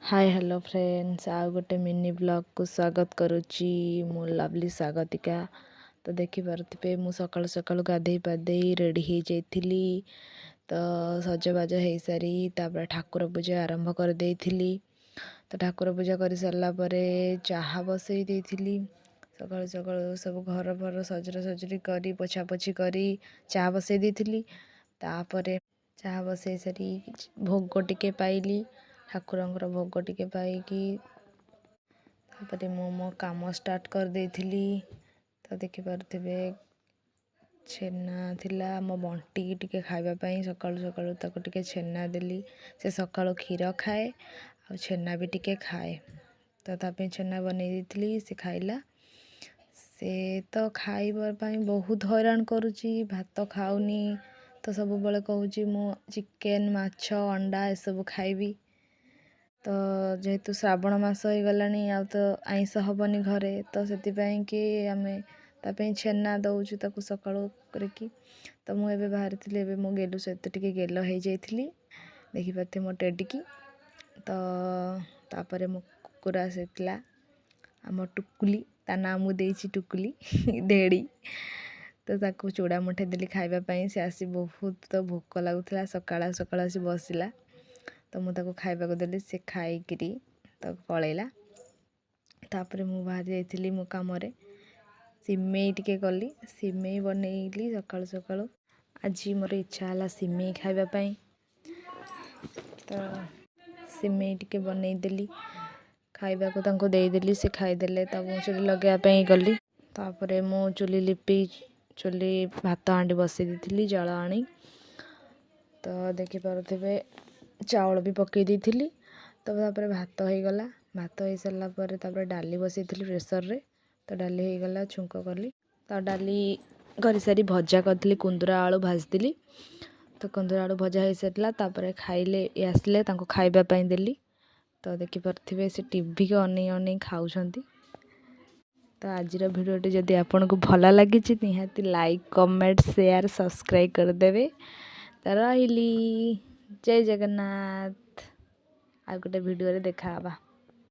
ହାଏ, hello friends, ଆଉ ଗୋଟେ mini ବ୍ଲଗ୍କୁ ସ୍ୱାଗତ କରୁଛି ମୁଁ ଲଭଲି ସ୍ୱାଗତିକା। ତ ଦେଖିପାରୁଥିବେ, ମୁଁ ସକାଳୁ ସକାଳୁ ଗାଧେଇ ପାଧେଇ ରେଡ଼ି ହେଇଯାଇଥିଲି। ତ ସଜବାଜ ହେଇସାରି ତାପରେ ଠାକୁର ପୂଜା ଆରମ୍ଭ କରିଦେଇଥିଲି। ତ ଠାକୁର ପୂଜା କରିସାରିଲା ପରେ ଚାହା ବସେଇ ଦେଇଥିଲି। ସକାଳୁ ସକାଳୁ ସବୁ ଘର ଫର ସଜରା ସଜରି କରି, ପୋଛାପୋଛି କରି ଚା ବସେଇ ଦେଇଥିଲି। ତାପରେ ଚାହା ବସେଇ ସାରି ଭୋଗ ଟିକେ ପାଇଲି। ଠାକୁରଙ୍କର ଭୋଗ ଟିକେ ପାଇକି ତାପରେ ମୁଁ ମୋ କାମ ଷ୍ଟାର୍ଟ କରିଦେଇଥିଲି। ତ ଦେଖିପାରୁଥିବେ, ଛେନା ଥିଲା ମୋ ବଣ୍ଟିକି ଟିକେ ଖାଇବା ପାଇଁ। ସକାଳୁ ସକାଳୁ ତାକୁ ଟିକେ ଛେନା ଦେଲି। ସେ ସକାଳୁ କ୍ଷୀର ଖାଏ ଆଉ ଛେନା ବି ଟିକେ ଖାଏ। ତ ତା ପାଇଁ ଛେନା ବନେଇ ଦେଇଥିଲି, ସେ ଖାଇଲା। ସେ ତ ଖାଇବା ପାଇଁ ବହୁତ ହଇରାଣ କରୁଛି। ଭାତ ଖାଉନି, ତ ସବୁବେଳେ କହୁଛି ମୁଁ ଚିକେନ୍, ମାଛ, ଅଣ୍ଡା ଏସବୁ ଖାଇବି। ତ ଯେହେତୁ ଶ୍ରାବଣ ମାସ ହେଇଗଲାଣି, ଆଉ ତ ଆଇଁଷ ହେବନି ଘରେ, ତ ସେଥିପାଇଁ କି ଆମେ ତା ପାଇଁ ଛେନା ଦେଉଛୁ ତାକୁ ସକାଳୁ କରିକି। ତ ମୁଁ ଏବେ ବାହାରିଥିଲି, ଏବେ ମୋ ଗେଲୁ ସହିତ ଟିକେ ଗେଲ ହେଇଯାଇଥିଲି। ଦେଖିପାରୁଥିବେ ମୋ ଟେଡ଼ିକି। ତ ତାପରେ ମୋ କୁକୁର ଆସିଥିଲା, ଆମ ଟୁକୁଲି। ତା ନାଁ ମୁଁ ଦେଇଛି ଟୁକୁଲି ଧେଡ଼ି। ତ ତାକୁ ଚୁଡ଼ା ମୁଠେ ଦେଲି ଖାଇବା ପାଇଁ। ସେ ଆସି, ବହୁତ ତ ଭୋକ ଲାଗୁଥିଲା, ସକାଳ ସକାଳ ଆସି ବସିଲା। ତ ମୁଁ ତାକୁ ଖାଇବାକୁ ଦେଲି, ସେ ଖାଇକିରି ତ ପଳେଇଲା। ତାପରେ ମୁଁ ବାହାରି ଯାଇଥିଲି ମୋ କାମରେ। ସିମେଇ ଟିକେ କଲି, ସିମେଇ ବନେଇଲି ସକାଳୁ ସକାଳୁ। ଆଜି ମୋର ଇଚ୍ଛା ହେଲା ସିମେଇ ଖାଇବା ପାଇଁ, ତ ସିମେଇ ଟିକେ ବନେଇଦେଲି ଖାଇବାକୁ, ତାଙ୍କୁ ଦେଇଦେଲି, ସେ ଖାଇଦେଲେ। ତ ମୁଁ ଚୁଲି ଲଗାଇବା ପାଇଁ ଗଲି। ତାପରେ ମୁଁ ଚୁଲି ଲିପି, ଚୁଲି ଭାତ ହାଣ୍ଡି ବସେଇ ଦେଇଥିଲି ଜଳ ଆଣି। ତ ଦେଖିପାରୁଥିବେ, ଚାଉଳ ବି ପକାଇ ଦେଇଥିଲି। ତ ତାପରେ ଭାତ ହେଇଗଲା। ଭାତ ହେଇସାରିଲା ପରେ ତାପରେ ଡାଲି ବସେଇଥିଲି ପ୍ରେସରରେ। ତ ଡାଲି ହେଇଗଲା, ଛୁଙ୍କ କଲି। ତ ଡାଲି କରିସାରି ଭଜା କରିଥିଲି, କୁନ୍ଦୁରା ଆଳୁ ଭାଜିଥିଲି। ତ କୁନ୍ଦୁରା ଆଳୁ ଭଜା ହେଇସାରିଲା। ତାପରେ ଖାଇଲେ, ଇଏ ଆସିଲେ, ତାଙ୍କୁ ଖାଇବା ପାଇଁ ଦେଲି। ତ ଦେଖିପାରୁଥିବେ, ସେ ଟିଭିକୁ ଅନେଇ ଅନେଇ ଖାଉଛନ୍ତି। ତ ଆଜିର ଭିଡ଼ିଓଟି ଯଦି ଆପଣଙ୍କୁ ଭଲ ଲାଗିଛି, ନିହାତି ଲାଇକ୍, କମେଣ୍ଟ, ସେୟାର, ସବସ୍କ୍ରାଇବ୍ କରିଦେବେ। ତ ରହିଲି, ଜୟ ଜଗନ୍ନାଥ। ଆଉ ଗୋଟେ ଭିଡ଼ିଓରେ ଦେଖା ହେବା।